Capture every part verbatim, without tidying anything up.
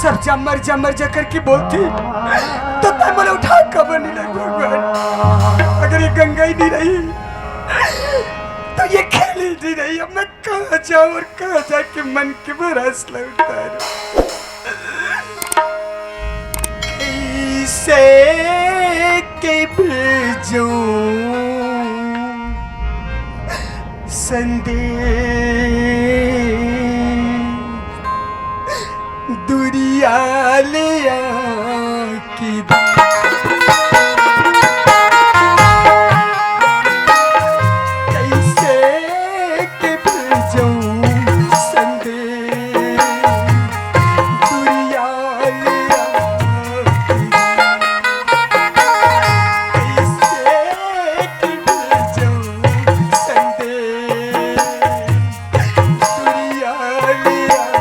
तब जा मर जा, मर जा करके बोलती, तो तैं मोला उठा काबर नइ लाय भगवान? अगर ये गंगा ही नइ रही, तो ये खेली नइ रही। अब मैं कहाँ जाऊँ और कहाँ जाके मन के भरास ला उतारूँ? कइसे के भेजूँ संदेश दुरिया ले आके? कइसे के भेजूँ संदेश दुरिया ले आके? कइसे के भेजूँ संदेश दुरिया ले आके?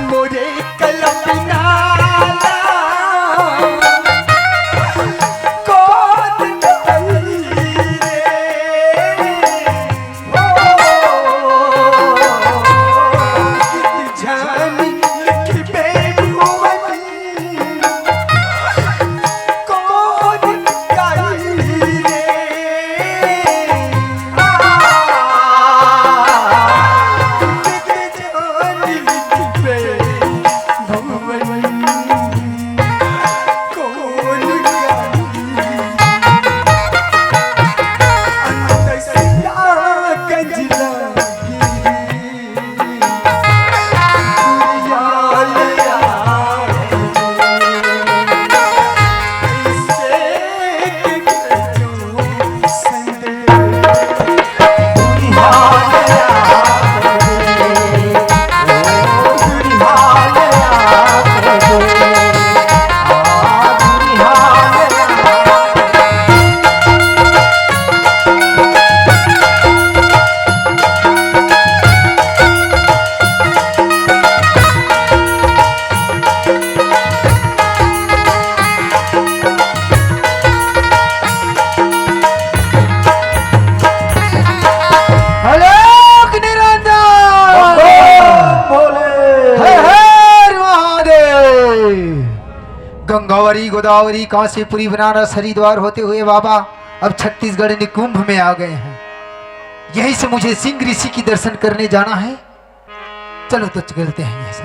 मोरे कल्पना ला कोन कही रे। ओ, झन लिखबे भुवन कोन कही रे। आलोक निरंजन। बम बम भोले। हर हर महादेव। गंगावरी, गोदावरी, काशीपुरी, बनारस, हरिद्वार होते हुए बाबा अब छत्तीसगढ़ निकुंभ में आ गए हैं। यहीं से मुझे सिंह ऋषि की दर्शन करने जाना है। चलो तो चलते हैं यहाँ से।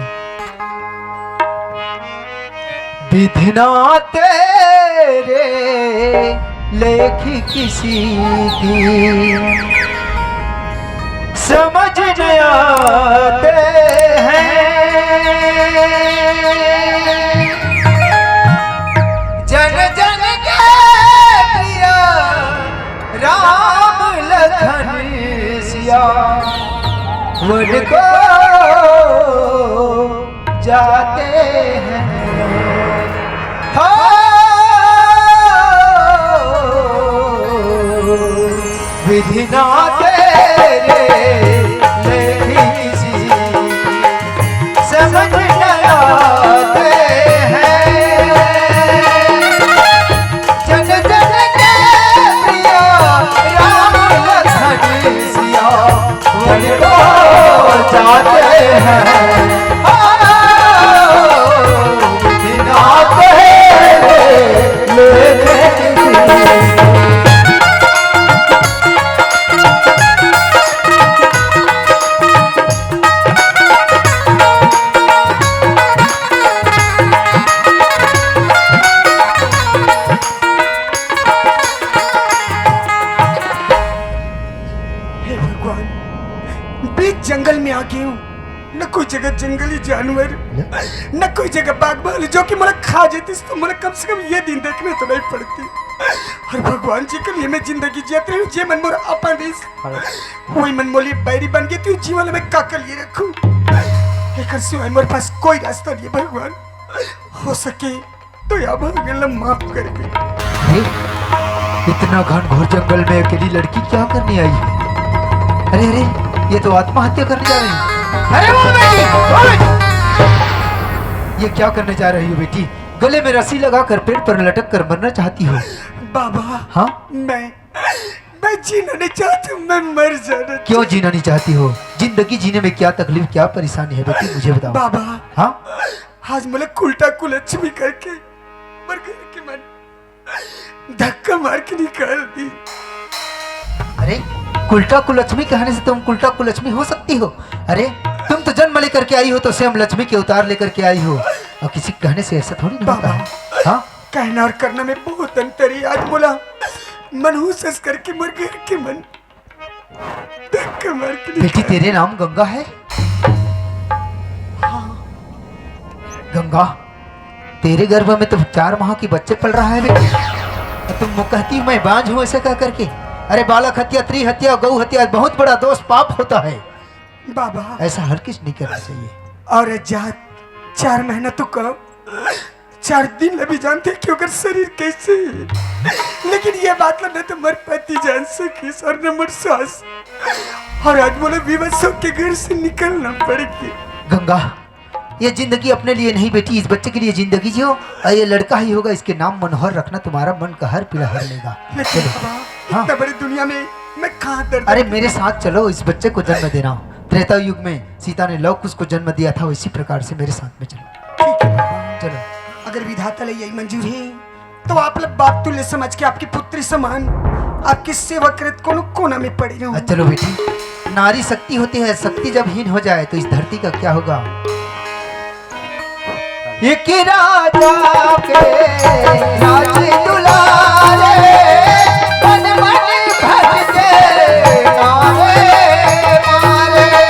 विधि ना तेरे लेखी किसी की, समझ न आते हैं। जन जन के प्रिय राम लखन सिया वन को जाते हैं। हाँ, विधि ना तेरे लेखी किसी, समझ न आते हैं। जन जन के प्रिय राम लखन सिया वन को जाते हैं। हाँ, बिना तेरे मेरे किसी। हे भगवान, बीच जंगल में आ गए हूँ, न कोई जगह जंगली जानवर, न कोई जगह बाघ भालू, जो कि मोला खा जेतिस तो मोला कम से कम ये दिन देखने तो नहीं पड़ती। और भगवान जी के लिए मैं जिंदगी जियत रही हूँ, जे मन मोर अपन दिस, वही मन मोर लिए बैरी बन गए, तू जीवन में का कर लिए रखूं। एकर सिवाय मोर पास कोई रास्ता नहीं है भगवान। हो सके तो या भागन ला माफ कर दे। हे, इतना घनघोर जंगल में अकेली लड़की क्या करने आई है? अरे, अरे, ये तो आत्महत्या करने जा रही है। अरे, वो बेटी, वो बेटी, ये क्या करने जा रही हो बेटी? गले में रस्सी लगाकर पेड़ पर लटक कर मरना चाहती हो? बाबा, हाँ? मैं, मैं जीना नहीं चाहती हूँ, मैं मर जाना क्यों चाहती जीना नहीं चाहती हो? जिंदगी जीने में क्या तकलीफ, क्या परेशानी है बेटी, मुझे बताओ। बाबा, हाँ? आज मोला कुलटा कुलच्छमी करके मोर घर के मन धक्का मार के निकाल दी। अरे, कुलटा कुलच्छमी कहने से तुम कुलटा कुलच्छमी हो सकती हो? अरे, तुम तो जन्म लेकर के आई हो तो स्वयं लक्ष्मी के अवतार लेकर के आई हो, और किसी के कहने से ऐसा थोड़ी ना होता है। बाबा, हाँ? कहना और करना में बहुत अंतर है। आज मोला मनहूस करके मोर घर के मन धक्का मार के बेटी, निकाल तेरे नाम गंगा है? हाँ। गंगा, तेरे गर्भ में तो चार माह की बच्चे पल रहा है बेटी, और तुम कहती मैं बांझ हूँ ऐसे कह करके। अरे, बालक हत्या, स्त्री हत्या, गौ हत्या, बहुत बड़ा दोष, पाप होता है। बाबा, ऐसा हर किस नहीं करना चाहिए। और जात चार महीना तो कम, चार दिन ल भी जानते कि ओकर शरीर कैसे है। लेकिन ये बात ल न तो मोर पति जान सकिस और न मोर सास। और आज मोला विवश होके घर से निकलना पड़ गया। गंगा, ये जिंदगी अपने लिए नहीं बेटी, इस बच्चे के लिए जिंदगी जियो, और ये लड़का ही होगा, इसके नाम मनोहर रखना, तुम्हारा मन का हर पीड़ा हर लेगा। लेकिन चलो। बाबा, हाँ। इतना बड़ी दुनिया में मैं कहाँ दर्द अरे, मेरे साथ चलो, इस बच्चे को जन्म देना। त्रेता युग में सीता ने लव कुश को जन्म दिया था, इसी प्रकार से मेरे साथ में चलो। ठीक है बाबा। चलो। अगर विधाता ले यही मंजूर है, तो आप लोग बाप तुल्य समझ के आपकी पुत्री समान, आपकी सेवा करत कोनो कोना में पड़े रहूं। चलो बेटी, नारी शक्ति होती है, शक्ति जब हीन हो जाए तो इस धरती का क्या होगा? एक राजा के राज दुलारे, मन मन भज के नारे मारे।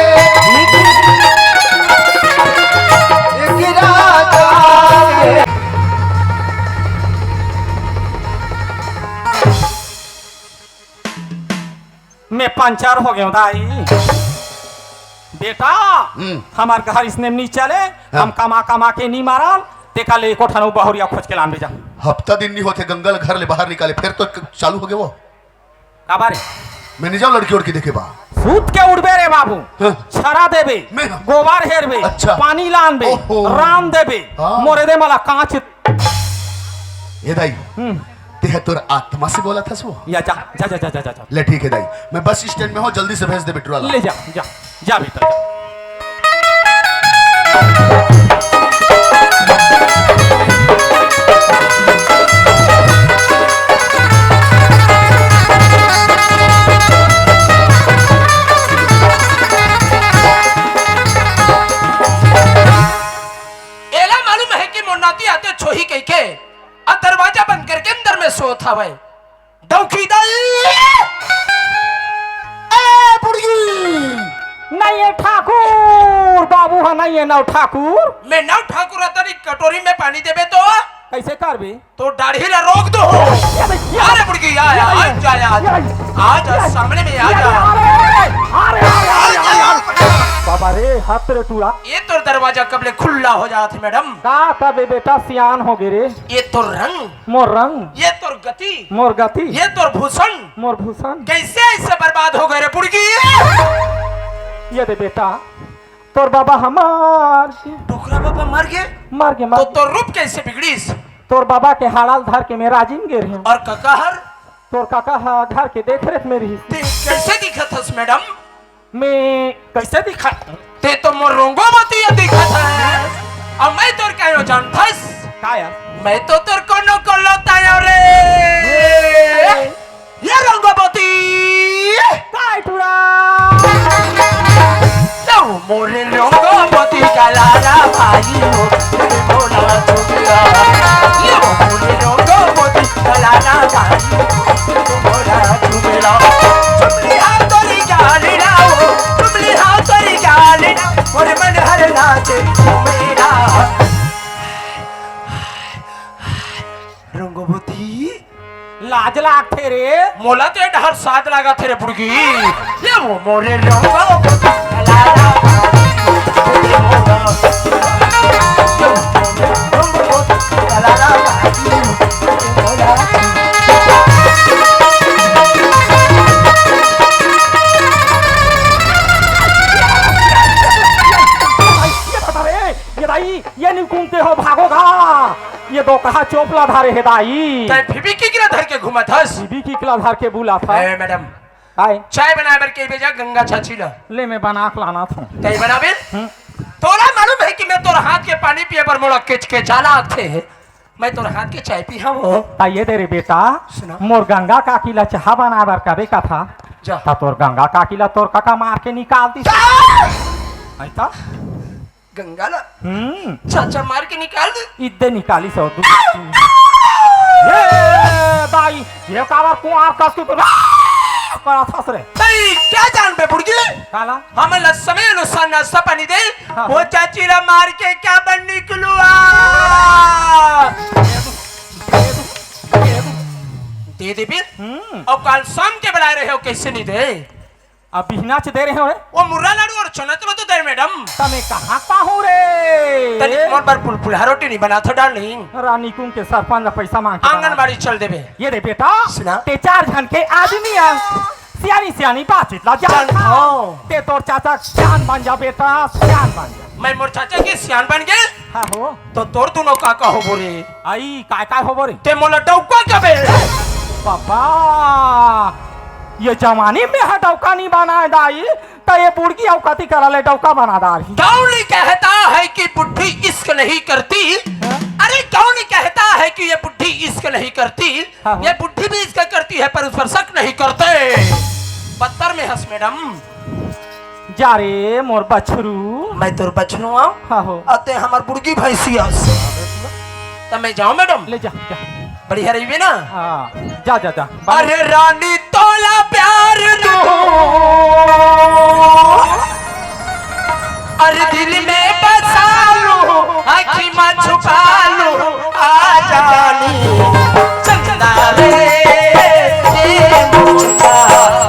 एक राजा के मैं पंचर हो गयो दाई। बेटा, हम्म। हमार घर इसने नी चले, हाँ। हम कमा कमा के नी मारन, तेका ले एको ठन बहुरिया खोज के लान बेजा। हफ्ता दिन नी होथे गंगा ल घर ले बाहर निकाले, फिर तो क-, चालू हो गए वो। काबर? मैं नी जाऊँ लड़की उड़की देखे बा। सूत के उड़बे रे बाबू, हाँ। छरा देबे, मैं गोबर हेरबे, अच्छा। पानी लानबे, ओहो। रान देबे, हाँ। मोरे दे मला कांच। ए दाई, हम्म। तेह तोर आत्मा से बोला था सो? या जा, जा, जा। ले ठीक है दाई, मैं बस स्टैंड में हूँ, जल्दी से भेज दे बिट्टू वाला। ले जा, जा, जा बेटा, जा। एला मालूम है कि मोर नाती आते छोही कहिके, आ दरवाजा बंद करके अंदर में सोत हवय। दौखी दई। ए बुढ़ी। नहीं है ठाकुर, बाबू हा नहीं है नौ ठाकुर। मैं नौ ठाकुर आता नहीं, कटोरी में पानी देबे तो। कैसे करबे? तो दाढ़ी ला रोक दो। ये भाई, ये अरे बुढ़ी, आ, ये आ, भाई, आ, जा, आ, ये भाई, आज, आज, ये आज भाई, सामने में आ ये जा। भाई, अरे, अरे, अरे, अरे, अरे, अरे। बाबा रे, हाथ रे टूरा। ये तो दरवाजा कब ले खुला हो जात है, मैडम? का तबे बेटा सियान हो गए रे? ये तो रंग। मोर रंग। ये तोर गति। मोर गति। ये तोर भूषण। मोर भूषण। कैसे ऐसे बर्बाद हो गए रे बुड़गी? ये दे बेटा, तोर बाबा हमार। डोकरा बाबा मर गए? मर गए, मर तो गए। तोर रूप कैसे बिगड़ीस? तोर बाबा के हाड़ाल धर के मैं राजिम गे रहे हूँ। और कका हर? तोर काका हा घर के देख रेख में रहिस। ते कैसे दिखत हस मैडम? मैं कैसे दिखा? ते तो मोर रोंगो बतिया दिखत है। अब मैं तोर कहो जानथस? का यार? मैं तो तोर कोनो को लोता यार रे। ये रोंगो बती। काय टुरा? लो मोरे रोंगो बती का लाला भाई हो, मोला चुगला। लो मोरे रोंगो बती का लाला भाई हो। तुम्हारा झूमेला, झुमली हाँ तोरी गाली ना हो, झुमली हाँ तोरी गाली ना, मोर मन हर नाचे झूमेला। रंगोबती, लाज लागथे रे। मोला तो ये डहर साथ लागथे रे बुड़गी। ये वो मोरे रंगोबती, लाला, ये मोरा। रंगोबती, लाला, ये मोरा। ये निकुंते हो, भागो गा। ये दो कहा चोपला धारे हे दाई। तै फिबी किकला धर के घूमत हस? फिबी किकला धर के बुलात हस। ए, मैडम, आए। चाय बनाए बर के बेजा गंगा चाची ला। ले, मैं बना के लाना था। तै बनाबे? हम्म। तोला मालूम है कि मैं तोर हाथ के पानी पिए बर मोला केचकेचा लागथे। मैं तोर हाथ के चाय पी हवं। ता ये दे रे बेटा, सुना। मोर गंगा काकी ला चाहा बनाए बर कबे का था। जा। ता तोर गंगा काकी ला तोर काका मार के निकाल दी। जा। ऐसा? गंगा ला हम्म। चाचा मार के निकाल दे। इद्दे निकाली सौ दू। ये दाई, ये काबर कुआर कस के तो करत हस रे। तई क्या जानबे बुड़गी? काला? हमन ला समय अनुसार नाश्ता पानी दे। हाँ। वो चाची ला मार के क्या बन निकलू आ? दे दे बिल। हम्म। अउ काल शाम के बुलाए रहे हो, कैसे नहीं दे? अब बिहना च दे रहे हो रे? वो मुर्रा लाडू अउ चना तो दे मैडम। तमे कहाँ पाहूँ रे? तनिक मोर बर पुलपुलहा रोटी नहीं बनाथो डार्लिंग? रानी कुंग के सरपंच ला पैसा मांग के बना। आंगनबाड़ी चल देबे। ये दे बेटा, सुना। ते चार झन के आदमी आ। सियानी सियानी बातचीत ला जान जानथो। ते तोर चाचा सियान बन जा बेटा, सियान बन जा। मैं मोर चाचा के सियान बन गे? हाँ हो। तो तोर दोनों का का होबो रे? आई, काय काय होबो रे? ते मोला डौका कबे? बाबा, ये जमाने में हा डौका नहीं बनाए दाई, त ये बुड़गी अउ कती करा ले डौका बना डारही। कौन कहता है कि बुढ़ी इश्क नहीं करती? हाँ? अरे कौन कहता है कि ये बुढ़ी इश्क नहीं करती? हाँ, हाँ। ये बुढ़ी भी इश्क करती है पर उस पर शक नहीं करते। पत्थर में हंस मैडम। जा रे मोर बछरू। मैं तोर बछरू आंव। हाँ हो। अते हमर बुड़गी भैंसी आस। त मैं जांव मैडम? ले जा, जा। बढ़िया रहिबे ना? हाँ, जा, जा, जा। अरे रानी तोला प्यार दूं, अरे दिल में बसा लूं, आँखी में छुपा लूं, आ जानी चंदा रे, ए मुझका,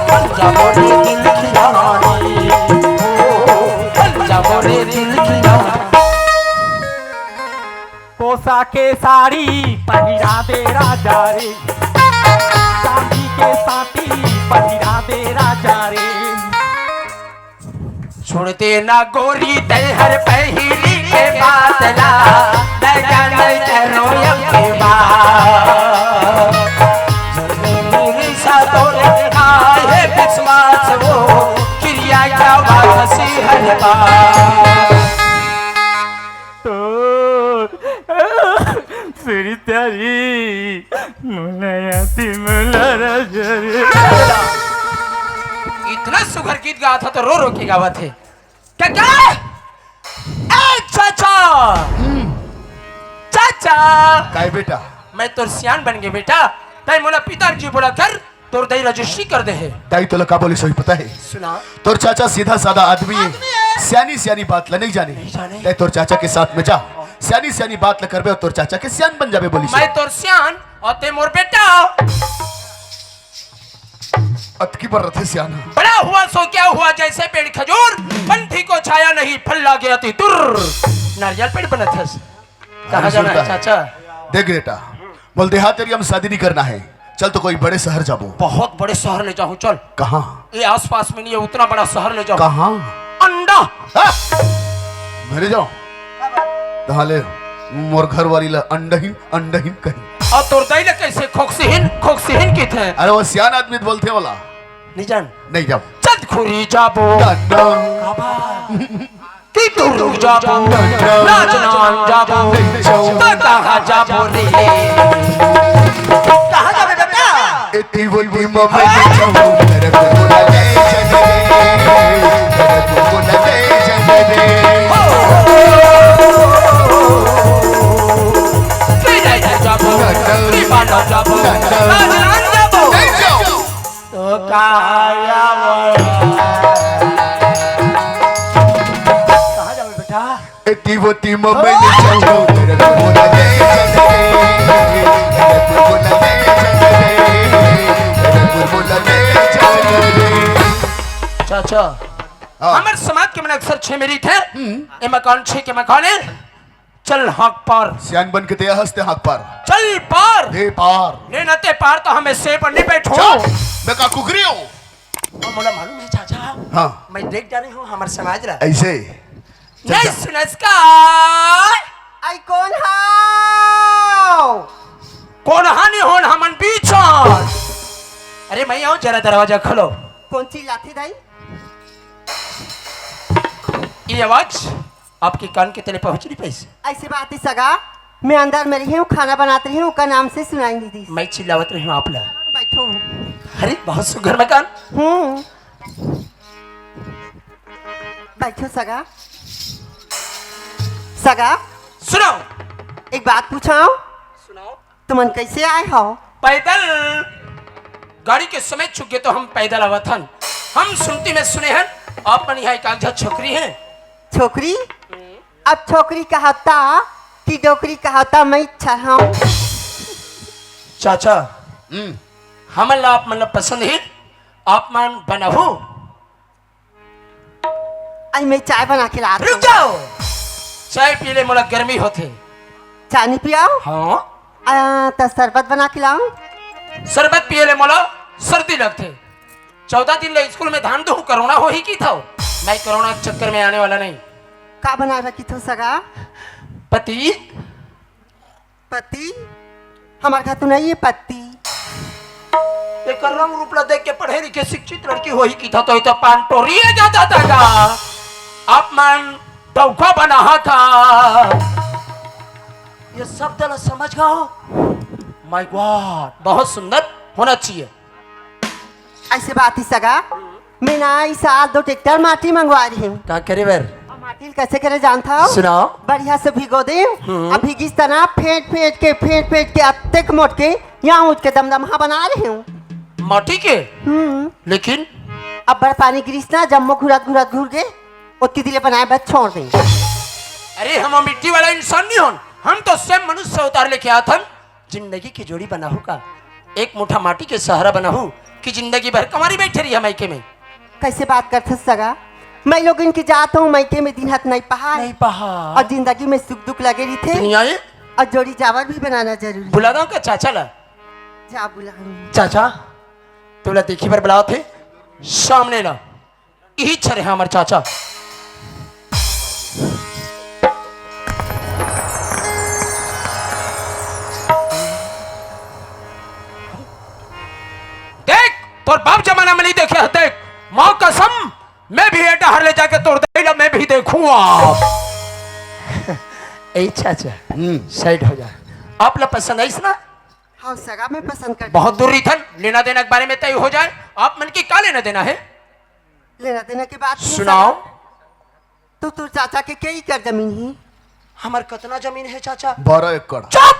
बन जा मोरे दिल की रानी, ओ, बन जा मोरे दिल की रानी। कोसा के साड़ी पहिरा दे राजा रे, चांदी के साटी पहिरा दे राजा रे। छोड़ देना गोरी तैहर पहिरी के बात ला, मैं जाने करो अब के बाद। मेरी सा तोरे काहे विश्वास वो, क्रिया क्या बात सी हर बात। तो सुरी त्यारी मुलाया ती मुलारा जरी। इतना सुघर गीत गावत हे तो रो रो के गावत हे। क्या, क्या? ए चाचा! चाचा! काय बेटा? मैं तोर सियान बन गे बेटा। तैं मोला पिताजी बोला कर, तोर दाई रजिस्ट्री कर दे हे। दाई तोला का बोलिस होही पता हे? सुना। तोर चाचा सीधा साधा आदमी हे। आदमी हे। सियानी सियानी बात ला नहीं जाने। नहीं जाने। तैं तोर चाचा के साथ में जा। सियानी सियानी बात ला करबे अउ तोर चाचा के सियान बन जाबे बोलिस हे। मैं तोर सियान अउ तैं मोर बेटा। अतकी बर रथे सियान। बड़ा हुआ सो क्या हुआ, जैसे पेड़ खजूर, पंथी को छाया नहीं, फल लागे अति दूर। नारियल पेड़ बनत हे। कहाँ जाना हे चाचा? देख बेटा, मोला देहात area में शादी नहीं करना हे। चल तो कोई बड़े शहर जाबो। बहुत बड़े शहर ले जाहूँ, चल। कहाँ? ये आसपास में नहीं हे, उतना बड़ा शहर ले जाहूँ। कहाँ? अंडा। हाँ? मैं नहीं जांव। तहाँ ले मोर घरवाली ला अंडहीन, अंडहीन कही। अउ तोर दाई ला कैसे खोकसीहीन, खोकसीहीन कहिथे? अरे वो सियान आदमी तो बोलथे वाला। नहीं जान। नहीं जांव। चंदखुरी जाबो। अंडा। काबर? कि दुर्ग जाबो, राजनांद जाबो, त कहाँ जाबो रे? कहाँ जाबे बेटा? एती वोती मम्मी के जाबो, मेरे को बोला ले चल रे, मेरे को बोला ले चल रे। हो, हो, हो, हो, हो। कि जाबो, कि बाना जाबो, राजनांद जाबो। तो कहाँ जाबो? कहाँ जाबे बेटा? एती वोती मम्मी ने चलो, मेरे को बोला ले चल रे, मेरे को बोला ले चल रे, मेरे को बोला ले चल रे। चाचा, हाँ। हमर समाज के मन अक्सर छेमेरी थे। हम्म। ए मकान छे के मकान हे। चल हाँक पार। सियान बन के ते हंसते हाँक पार। चल पार। दे पार। ले न ते पार तो हमें से पर नहीं बैठो। चल, मैं का कुकरी हूँ? अउ मोला मालूम हे चाचा। हाँ। मैं देख डारे हूँ हमर समाज ला। ऐसे? चल नहीं जा। सुनस का? आई कोन हाव? कोन हानि होन हमन बीच हन। अरे मैं आऊं, जरा दरवाजा खोलो। कोन चिल्लाथे दाई? ये आवाज आपके कान के तले पहुंच नहीं पाइस? ऐसी बात है सगा, मैं अंदर में रही हूँ, खाना बनात रही हूँ, ओकर नाम से सुनाई नहीं दी। मैं चिल्लावत रही हूँ आप ला। बैठो। अरे बहुत सुघर मकान। हम्म। बैठो सगा। सगा। सुनाओ। एक बात पूछाओ। सुनाओ। तुमन कैसे आए हो? पैदल। गाड़ी के समय चुके तो हम पैदल आवत हन। हम सुनती में सुने हन, आप मन यहाँ एक आध झन छोकरी हैं। छोकरी? अब छोकरी कहता कि डोकरी कहता, मैं इच्छा हूँ। चाचा, हम्म। हमन ला आप मन ला पसंद है, आप मन बनाहू। आई मैं चाय बना के लात रुक हूँ। जाओ, चाय पी ले, मोला गर्मी होथे। चाय नहीं पियाओ? हाँ। आ, त शरबत बना के लाऊं? शरबत पिए ले मोला सर्दी लगथे। चौदह दिन ले स्कूल में धान दूं, कोरोना होही की थव? मैं कोरोना के चक्कर में आने वाला नहीं। का बनाए बर की थव सगा? पति। पति? हमार घर तो नहीं है पति। एकर रंग रूप ला देख के पढ़े लिखे शिक्षित लड़की होही की थव, तो, तो पान टोरी है जाता था का? आप मन डौका बनाहा था। ये शब्द ला समझ गए हो? My God, बहुत सुंदर होना चाहिए। ऐसे बात ही सगा, मैं ना इस साल दो ट्रैक्टर माटी मंगवा रही हूँ। का करे बर? और माटी ल कैसे करे जानता हो? सुनाओ। बढ़िया से भिगो दे। हम्म। अब भिगिस तना फेंट फेंट के, फेंट फेंट के अत्तेक मोट के यहाँ उठ के दमदमहा बना रही हूँ। माटी के? हम्म। लेकिन? अब बड़ पानी गिरिस ना, जम्मो घुरत घुरत घुर गए, ओतकी दिले बनाए बर छोड़ दे। अरे हम मिट्टी वाला इंसान नहीं होन, हम तो स्वयं मनुष्य अवतार लेके आत हन। जिंदगी की जोड़ी बनाहू का, एक मुठा माटी के सहारा बनाहू कि जिंदगी भर कमारी बैठे रही मायके में। कैसे बात करथस सगा? मैं लोग इनकी जात हूँ, मायके में दिन हाथ नहीं पहा। नहीं पहा। और जिंदगी में सुख दुख लगे रही थे। दुनिया ये और जोड़ी जावर भी बनाना जरूरी। बुला दो का चाचा ला? जा बुला। चाचा, तोला देखी बर बुलावत हे, सामने ला। इही छरे हे हमर चाचा। देख, तोर बाप जमाना में नहीं देखे हे, देख, माँ कसम, मैं भी एटा हर ले जाके तोर दई ला मैं भी देखूंगा। ए चाचा, हम्म। साइड हो जा। आप ला पसंद आइस ना? हाँ, सगा में पसंद कर। बहुत दूर रहिथन, लेना देना के बारे में तय हो जाए। आप मन के का लेना देना है? लेना देना के बात नहीं सुनाओ। सगा। तो तोर चाचा के कई एकड़ जमीन ही? हमर कतना जमीन है चाचा? बारह एकड़। चुप!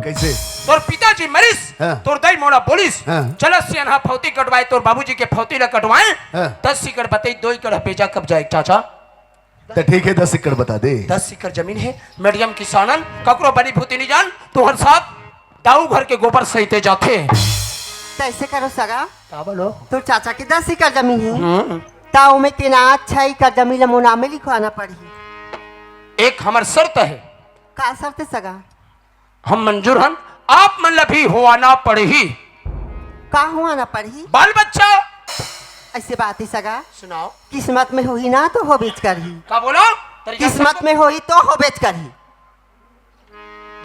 कैसे? तोर पिताजी मरिस, हाँ। तोर दाई मोला बोलिस, हाँ। चल सियनहा फौती कटवाए, तोर बाबूजी के फौती ला कटवाए, हाँ। दस एकड़ बतई, दो एकड़ बेजा कब जाए चाचा? तो ठीक है, दस एकड़ बता दे। दस एकड़ जमीन है, मीडियम किसानन, ककरो बनी भूती नहीं जान, तुहर साथ दाऊ घर के गोबर सहिते जाथे। तो ऐसे करो सगा, का बोलो? तोर चाचा के दस एकड़ जमीन है, हम्म। ता ओमे के ना छह एकड़ जमीन ला मोर नामे लिखवाना पड़ही। एक हमर शर्त है। का शर्त है सगा? हम मंजूर हन, आप मन ला भी होवाना पड़ही। का होवाना पड़ही? बाल बच्चा। ऐसे बात है सगा। सुनाओ। किस्मत में होही ना तो होबेच करही। का बोलो? तरीका से किस्मत में होही तो होबेच करही।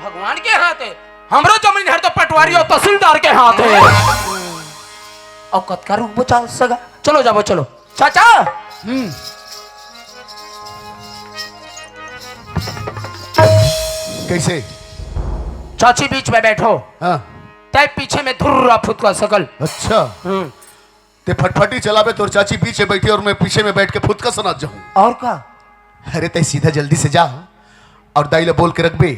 भगवान के हाथ है, हमरो जमीन हर तो पटवारी और तहसीलदार के हाथ है। और कतका रुकबो चाचा सगा? चलो जाबो, चलो। चाचा! हम्म। कैसे? चाची बीच में बैठो। हाँ। तय पीछे में धुर्रा फुतका सकल। अच्छा। हम्म। ते फटफटी चलाबे, तोर चाची बीच में बैठी और मैं पीछे में बैठ के फुतका सुनात जाहूँ। और का? अरे, तय सीधा जल्दी से जा और दाई ला बोल के रखबे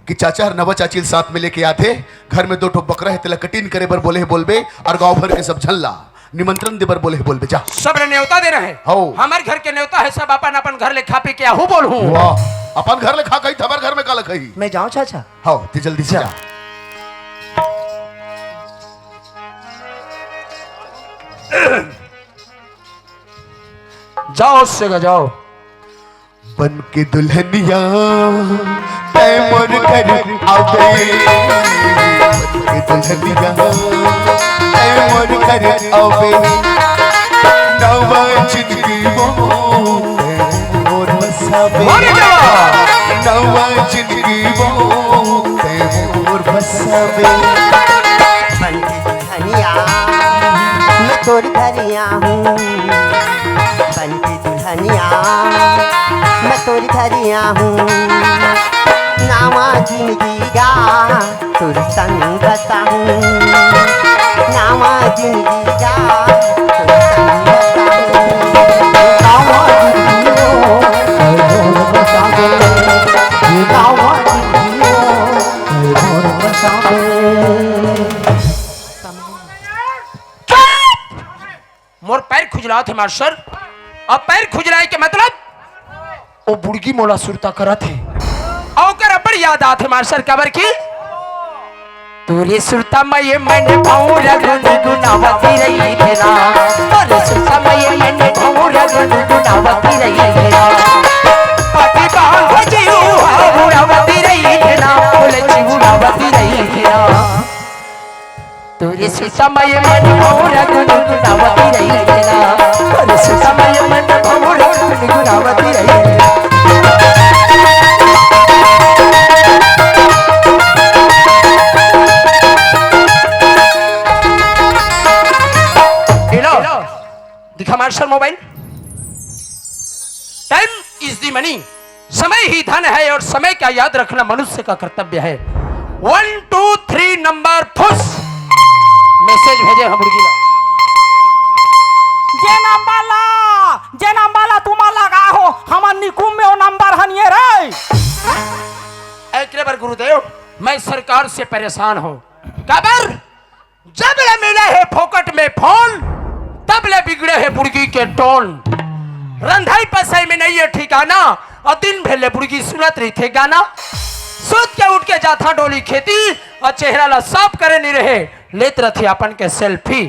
कि चाचा हर नवा चाची ल साथ में लेके आथे, घर में दो ठो बकरा है, तेला कटिन करे बर बोले है बोलबे, और गांव भर के सब झन ला निमंत्रण दे बर बोले है बोलबे, जा। सब ला नेवता देना है। हौ। हमर घर के नेवता है, सब अपन अपन घर ले खा पी के आहू बोलहूँ। वाह, अपन घर ले खा कही, हमर घर में का लखही? मैं जाऊँ चाचा? हौ, ते जल्दी से जा। जा। जाओ सगा, जाओ। बन के दुल्हनिया तै मोर घर आवे, बन के दुल्हनिया तै मोर घर आवे, नवा जिंदगी वो मोर बसावे। वाह रे वाह। नवा जिंदगी वो ते मोर बसावे। बन के दुल्हनिया मैं तोरी धरिया हूँ, बन के दुल्हनिया मैं तोरी धरिया हूँ। नवा जिंदगी गा तोर संग बसाहूं, नावा जिंदगी का तोर संग बसाहूं। नावा जिंदगी ओ, तोर बसाहूं। ये नावा जिंदगी ओ, तोर बसाहूं। मोर पैर खुजलात हे मास्टर। अब पैर खुजलाए के मतलब ओ बुड़गी मोला सुरता करत हे। अउ ओकर अब्बड़ याद आत हे मास्टर, काबर कि तोरे सुरता म ये मन भौंरा गुनगुनावती रहिथे ना। तोरे सुरता म ये मन भौंरा गुनगुनावती रहिथे ना। पाटी बांध जीव हा उड़ावती रहिथे ना। बोले जीव उड़ावती रहिथे ना। तोरे सुरता म ये मन भौंरा गुनगुनावती रहिथे ना। तोरे सुरता म ये मन भौंरा गुनगुनावती रहिथे ना। हेलो, दिखा master mobile. Time is the money। समय ही धन है और समय का याद रखना मनुष्य का कर्तव्य है। One two three number फुस। Message भेजे हम मुर्गी ला। जे नंबर ला, जे नंबर ला तुमा लगा हो, हमर निकुम में वो नंबर हनिए रे। एकरे बर गुरुदेव, मैं सरकार से परेशान हूँ। काबर? जब ले मिले हे फोकट में फोन, तब ले बिगड़े हे बुड़गी के टोन। रंधई पसई में नहीं हे ठिकाना, अउ दिन भर ले बुड़गी सुनत रहिथे गाना। सुत के उठ के जाथा डोली खेती, अउ चेहरा ला साफ करे नहीं रहे, लेत रहिथे अपन के selfie।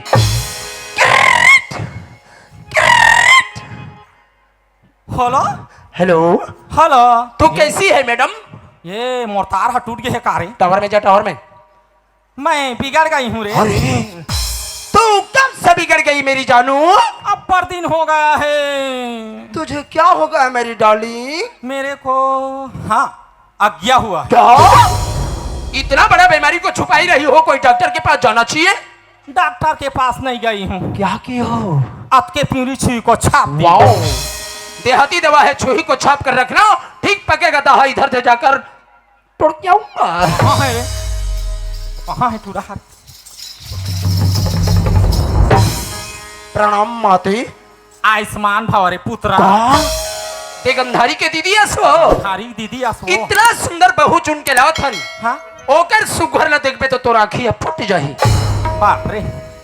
हेलो? हेलो। हेलो। तू कैसी है मैडम? ये मोर तार ह टूट गे हे का रे? टावर में जा, टावर में। मैं बिगड़ गई हूँ रे। अरे, तू कब से बिगड़ गई मेरी जानू? अब्बड़ दिन हो गया है। तुझे क्या हो गया मेरी डार्लिंग? मेरे को, हाँ, अज्ञा हुआ। क्या? इतना बड़ा बीमारी को छुपाई रही हो, कोई डॉक्टर के पास जाना चाहिए। डॉक्टर के पास नहीं गई हूँ। क्या किया हो? अतके पीरी छुई को छाप दी। वाओ। देहाती दवा है, छुई को छाप कर रखना, ठीक पकेगा दहा इधर से जाकर। तोड़ के आऊंगा। कहाँ है रे? कहाँ है तू रहा? प्रणाम माते। आयुष्मान भव रे पुत्रा। का? ते गंधारी के दीदी अस हो? गंधारी दीदी अस हो। इतना सुंदर बहू चुन के लावत हन। हाँ? ओकर सुघर ला देखबे तो तोर आँखी ह फूट जाही। बाप रे।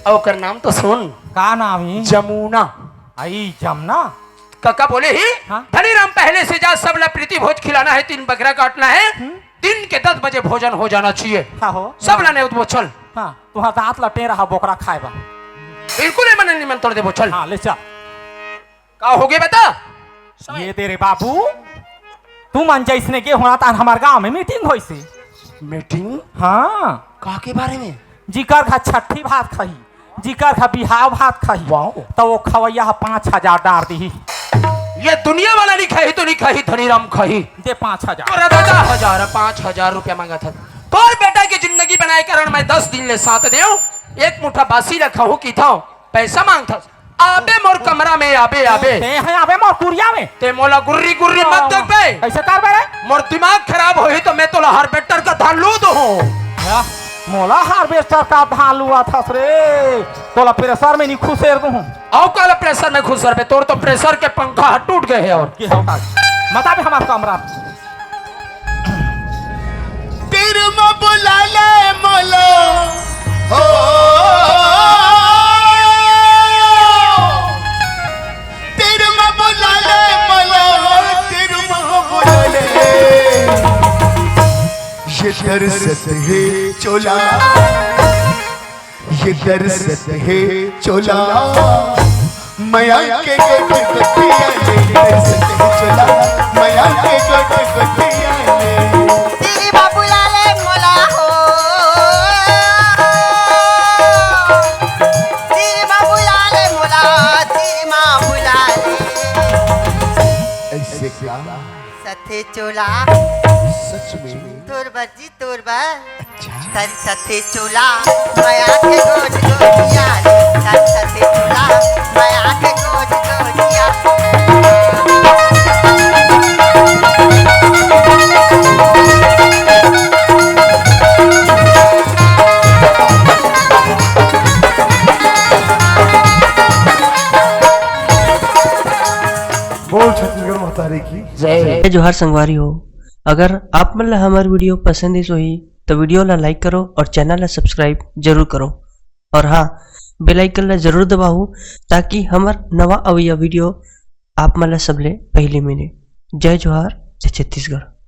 अउ ओकर नाम तो सुन। का नाम ही? जमुना। आई जमुना? कका बोले ही, हाँ? धनीराम पहले से जा, सब ला प्रीति भोज खिलाना है, तीन बकरा काटना है, हम्म। दिन के दस बजे भोजन हो जाना चाहिए। हाँ हो। सब ला नेवत बोल, चल। हाँ, तुहार दांत ला टेढ़ा बोकरा खाए बा। बिल्कुल ए मन निमंत्रण देबो, चल। हाँ, ले चल। का हो गे बता? ये दे रे बाबू, तुमन जइसने गे होना तान हमर गांव में मीटिंग होइसे। मीटिंग? हाँ। का के बारे में? जिकर घर छट्ठी भात खाही, जिकर घर बिहाव भात खाही, वाओ। त वो खवैया ह पाँच हजार डार दिही। ये दुनिया वाला नहीं खाही तो नहीं खाही, धनीराम खाही। दे पाँच हजार। तोरा दादा हजार, पाँच हजार रुपया मांगत हस। तोर बेटा के जिंदगी बनाए कारण मैं दस दिन ले साथ देव, एक मुठा बासी ला खाहूं कहिथंव, पैसा मांगथस। आबे मोर कमरा में, आबे, आबे। ते है आबे मोर कुरिया में। ते मोला गुर्री गुर्री मत देख बे। ऐसे कर बे रे। मोर दिमाग खराब होही तो मैं तोला हार्वेस्टर का धान लू दूहूं। या, मोला हार्वेस्टर का धान लुआथस रे। तोला प्रेशर में नहीं खुसेर दूहूं। अउ काला प्रेशर में खुसेर बे, तोर तो प्रेशर के पंखा ह टूट गे हे। और के हो का? मत आबे हमार कमरा। तीर म बुला ले मोला, हो। तीर म बुला ले मोला, तीर म बुला ले। ये दर्द हे चोला। ये दर्द हे चोला, मया के गोठ गोठिया ले। ये दर्द हे चोला, मया के गोठ गोठिया ले। तेरी माँ बुला ले मोला हो, तेरी माँ बुला ले मोला, तेरी माँ बुला ले। ऐसे का? सथे चोला। सच में? तोर बर जी, तोर बर। अच्छा। तन सथे चोला, मया के गोज गोजिया रे। तन सथे चोला, मया के गोज गोजिया। बोल छत्तीसगढ़ महतारी की जय। जय जोहार संगवारी हो। अगर आप मन ला हमर वीडियो पसंद आइस होही, तो वीडियो ला like करो और चैनल ला subscribe जरूर करो। और हाँ, bell icon ला जरूर दबाओ, ताकि हमर नवा अवइया वीडियो आप मन ला सबले पहले मिले। जय जोहार, जय छत्तीसगढ़।